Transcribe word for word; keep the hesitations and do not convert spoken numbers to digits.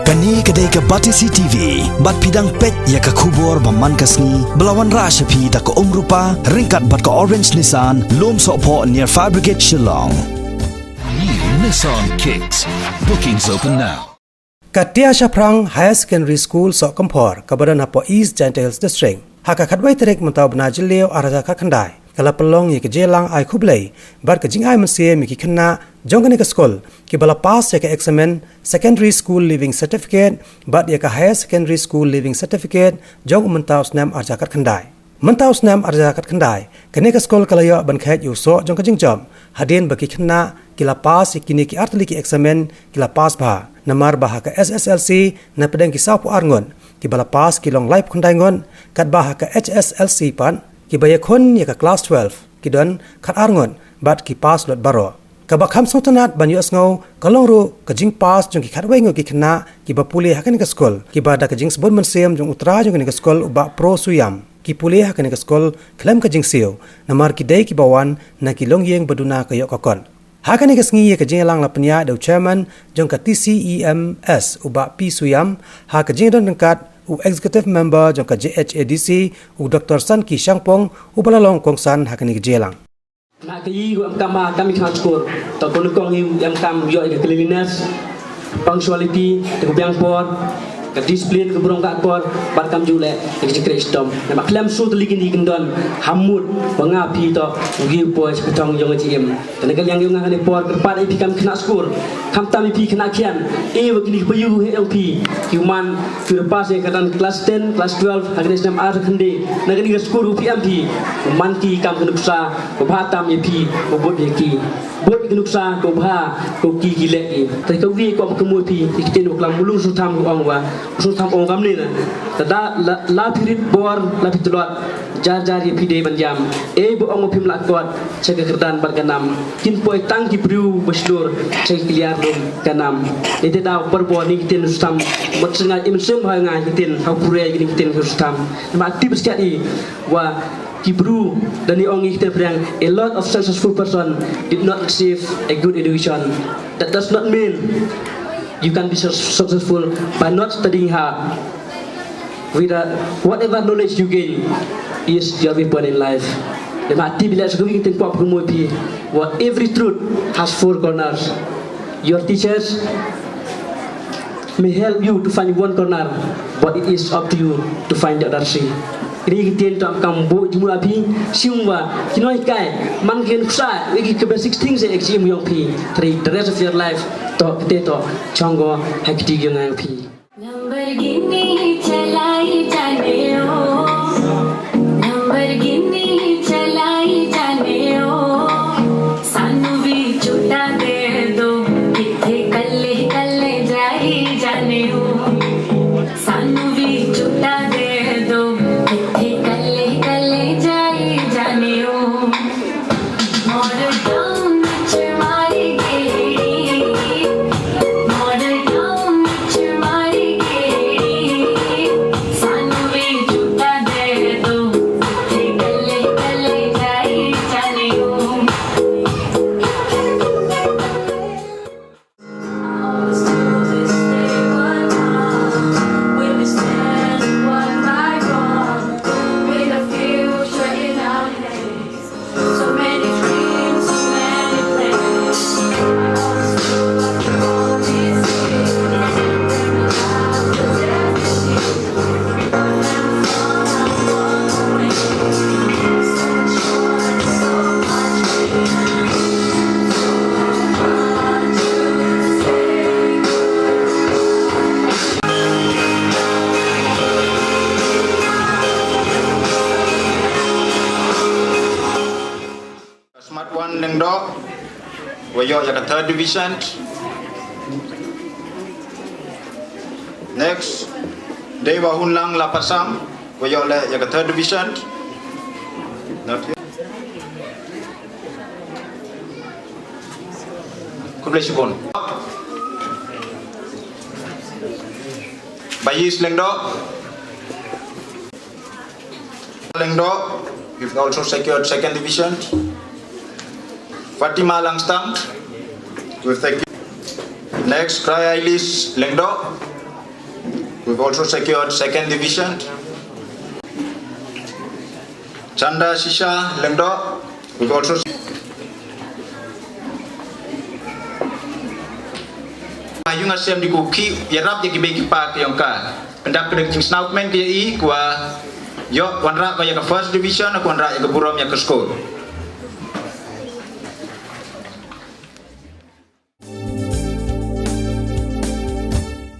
Kane ka dei ka Batesi T V, bad phi dang peit ïa ka khubor ba man ka sngi, ba la wanrah sha phi da ka Umrupa, ryngkat bad ka Orange Nissan, Lumsohphoh near Fire Brigade Shillong. New Nissan Kicks. Bookings open now. Ka Tia Shaphrang Higher Secondary School Sohkymphor, kaba don hapoh East Jaintia Hills District, ha ka khatwei tarik mynta u bnai Jylliew arhajar khatkhyndai, ka la pynlong ïa ka jingïalang ai khublei bad ka jingai mynsiem ïa ki khynnah jong kane ka skul, kiba la pass ïa ka eksamin Secondary School Leaving Certificate bad ïa ka Higher Secondary School Leaving Certificate jong u mynta u snem arhajar khatkhyndai. Mynta u snem arhajar khatkhyndai, kane ka skul ka la ïoh ban kheit ïa u soh jong ka jingjop, hadien ba ki khynnah ki la pass ïa kine ki artylli ki eksamin, ki la pass bha. Namar ba ha ka S S L C, na pdeng ki sawphew ar ngut kiba la pass ki long laiphew khyndai ngut, katba ha ka H S L C pat, kiba ïakhun ïa ka klas twelve, ki don khatar ngut, bad ki pass lut baroh. Kaba kham sngewtynnat ban ïohsngew ka long ruh ka jingpass jong ki khatwei ngut ki khynnah kiba pule ha kane ka skul, kiba da ka jingsbun mynsiem jong u trai jong kane ka skul, u Bah Pro Suyam, ki pule ha kane ka skul khlem ka jingsiew, namar ki dei kiba wan na ki longïing ba duna ka ïoh ka kot. Ha kane ka sngi ïa ka jingïalang la pynïaid da u Chairman jong ka T C E M S, u Bah P Suyam, ha ka jingdon ryngkat u Executive Member jong ka J H A D C, u Doktor Sanki Shangpong, uba la long kongsan ha kane ka jingïalang. Na ka i ru em kam ha kam i khnat skur. To ko nukong i em kam ïoh i ka cleanliness, punctuality, te ko biang por, ka discipline, ka burong ka akor, bad kam ju leh ka jingkhreh shitom. Namar khlem shu tylli kine ki kyndon, ha mut ba nga phi to, u gi u poi sha ka thong jong ka jingim. Te na ka liang jong nga kane por, kyrpad ïa phi kam khynnah skur, khamtam ïa phi khynnah khian, ïa ba kine ki payu heh jong phi, ki man, ki pass ïa ka dan class ten, class twelve, ha kane snem ar khyndai, na kane ka skur u phi em phi, u man ki kam ka nuksa, u bha tam ïa phi, u bud ïa ki. Bud ka nuksa, u bha, u ki ki leh ki. Te ka wi ko ka mut phi, ki ktien u klam mulung Sngewtham u ong wa, Sngewtham ong kam ne na. Te da la, la phi rit bor, la phi tlot, jar jar ïa phi dei ban jam. Ei ba ong phim lah kot, sha ka kyrdan bad ka nam. Kin poi tang ki briew ba shlur, sha ki kliar dum ka nam. Ite da u por bor ni ki ktien Sngewtham, mut snga im sum ha nga ki ktien, ha u pure ki ktien Sngewtham. Ma ti bskat i, wa ki briew, da ni ong i ki ktien Phareng, a lot of successful person did not receive a good education. That does not mean you can be su-, successful by not studying hard. With, uh, whatever knowledge you gain is your weapon in life. Te ma ti bi leh sa ka wi ka ktien pop ka mut phi, wa every truth has four corners. Your teachers may help you to find one corner, but it is up to you to find the other three. Kine ki ktien to kam buh jingmut ïa phi, shim wa, ki nonghikai, man ki nuksa, ïa ki basic things ïa ka jingim jong phi, through the rest of your life, to, kite to, chong ko, ha kti jong nga ïa phi. Lamborghini chalai jane o, Lamborghini chalai jane o, sanu vi chuta de do, kithe kalle kalle jai jane o, sanu vi chuta de do, kithe kalle kalle jai jane o. Model town vich mari gedi, model town vich mari gedi, sanu vi chuta de do, kithe kalle kalle jai jane o. Smart One Lyngdoh, wa ïoh ïa ka third division. Next, Deiwahunlang Lapasam, wa ïoh leh ïa ka third division. Khublei shibun. Bayis Lyngdoh. Lyngdoh, you've also secured second division. Fatima Langstang, we thank you. Next, Cry Ailis Lyngdoh. We've also secured second division. Chanda Shisha Lyngdoh. We've also Ayung asem di kuki yarap ya ki beki pa ki yong ka. Pendap kedek jing snau kmen ke i kwa. Yo wanra ko ya ka first division ko wanra ya ka burom ya ka school.